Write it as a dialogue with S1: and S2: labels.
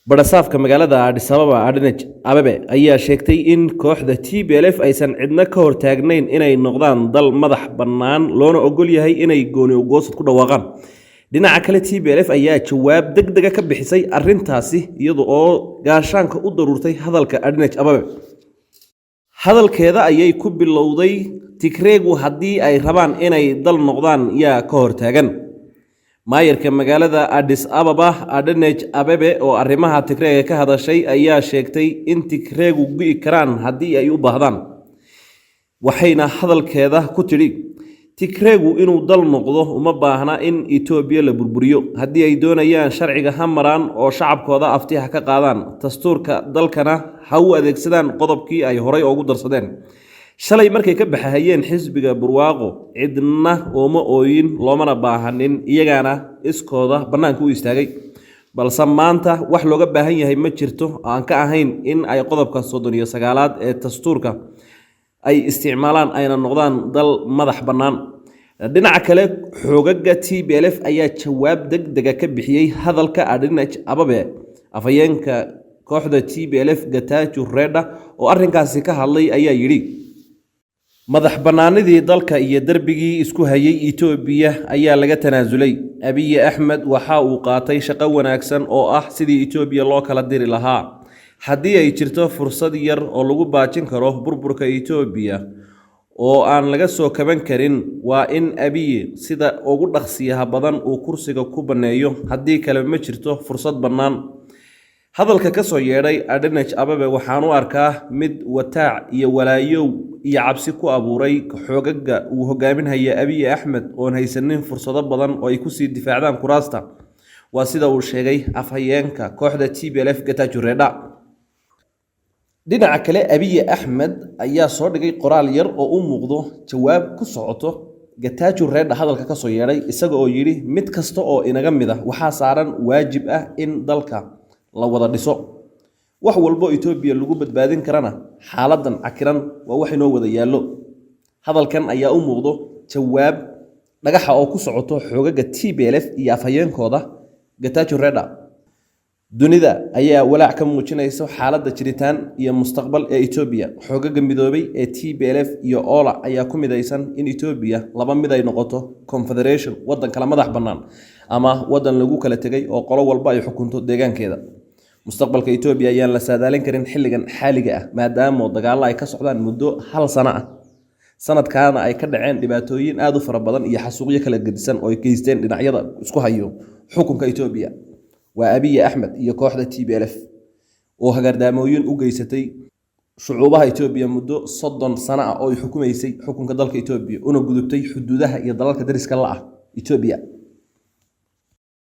S1: Badhasaafka magaalada Addis Ababa, Adanech Abebe, ayaa sheegtay in kooxda TPLF aysan cidna ka hortaagnayn inay noqdaan dal madax bannaan, loona ogol yahay inay gooni ugoosad ku dhawaaqaan. Dhinaca kale, TPLF ayaa jawaab deg dega ka bixisay arrintaasi, iyada oo gaashaanka u daruurtay hadalka Adanech Abebe. Hadalkeeda ayay ku bilowday: "Tigreegu haddii ay rabaan inay dal noqdaan, yaa ka hortaagan?" Maayarka magaalada Addis Ababa, Adanech Abebe, oo arrimaha Tigreega ka hadashay ayaa sheegtay in Tigreegu go'i karaan haddii ay u baahdaan. Waxayna hadalkeeda ku tidhi: "Tigreegu inuu dal noqdo uma baahna in Itoobiya la burburiyo. Haddii ay doonayaan, sharciga ha maraan oo shacabkooda afti ha ka qaadaan, dastuurka dalkana ha u adeegsadaan qodobkii ay horay ugu darsadeen. Shalay markay ka baxahayeen xisbiga Barwaaqo, cidna ooma ooyin, loomana baahanin, iyagaana iskooda bannaanka u istaagay. Balse maanta wax looga baahan yahay ma jirto aan ka ahayn in ay qodobka 39aad ee dastuurka ay isticmaalaan, ayna noqdaan dal madax bannaan." Dhinaca kale, xoogaga TPLF ayaa jawaab deg dega ka bixiyey hadalka Adanech Ababe. Afhayeenka kooxda TPLF, Getachew Reda, oo arrinkaasi ka hadlay ayaa yidhi: "Madax bannaanidii dalka iyo derbigii isku hayay Itoobiya ayaa laga tanaasulay. Abiy Axmed waxa uu qaatay shaqo wanaagsan oo ah sidii Itoobiya loo kala diri lahaa. Haddii ay jirto fursad yar oo lagu baajin karo burburka Itoobiya oo aan laga soo kaban karin, waa in Abiy sida ugu dhaqsiyaha badan uu kursiga ku banneeyo. Haddii kale, ma jirto fursad bannaan. Hadalka ka soo yeedhay Adanech Ababe waxaan u arkaa mid wataac iyo walaayow iyo cabsi ku abuuray xoogaga uu hogaaminhaya Abiy Axmed, oon haysanin fursado badan oo ay kusii difaacdaan kuraasta." Waa sida uu sheegay afhayeenka kooxda TPLF, Getachew Reda. Dhinaca kale, Abiy Axmed ayaa soo dhigay qoraal yar oo u muuqdo jawaab ku socoto Getachew Reda hadalka ka soo yeedhay, isaga oo yidhi: "Mid kasta oo inaga mid ah waxaa saaran waajib ah in dalka la wada dhiso. Wax walbo Itoobiya lagu badbaadin karana xaaladan cakiran waa wax inoo wada yaallo." Hadalkan ayaa u muuqdo jawaab dhagaxa oo ku socoto xoogaga TPLF iyo afhayeenkooda Getachew Reda. Dunida ayaa walaac ka muujinaysa xaaladda jiritaan iyo mustaqbal ee Itoobiya. Xoogaga midoobay ee TPLF iyo OLA ayaa ku midaysan in Itoobiya laba mid ay noqoto: confederation, waddan kala madax bannaan, ama waddan lagu kala tegay oo qolo walba ay xukunto deegaankeeda. Mustaqbalka Itoobiya ayaan la saadaalin karin xilligan xaaliga ah, maadaama dagaallo ay ka socdaan muddo hal sano ah, sanadkaana ay ka dhaceen dhibaatooyin aada u fara badan iyo xasuuqyo kala gedisan oo ay geysteen dhinacyada isku hayo xukunka Itoobiya, waa Abiy Axmed iyo kooxda TPLF oo hagardaamooyin u geysatay shucuubaha Itoobiya muddo 30 sano ah oo ay xukumaysay xukunka dalka Itoobiya, una gudubtay xuduudaha iyo dalalka dariska la ah Itoobiya.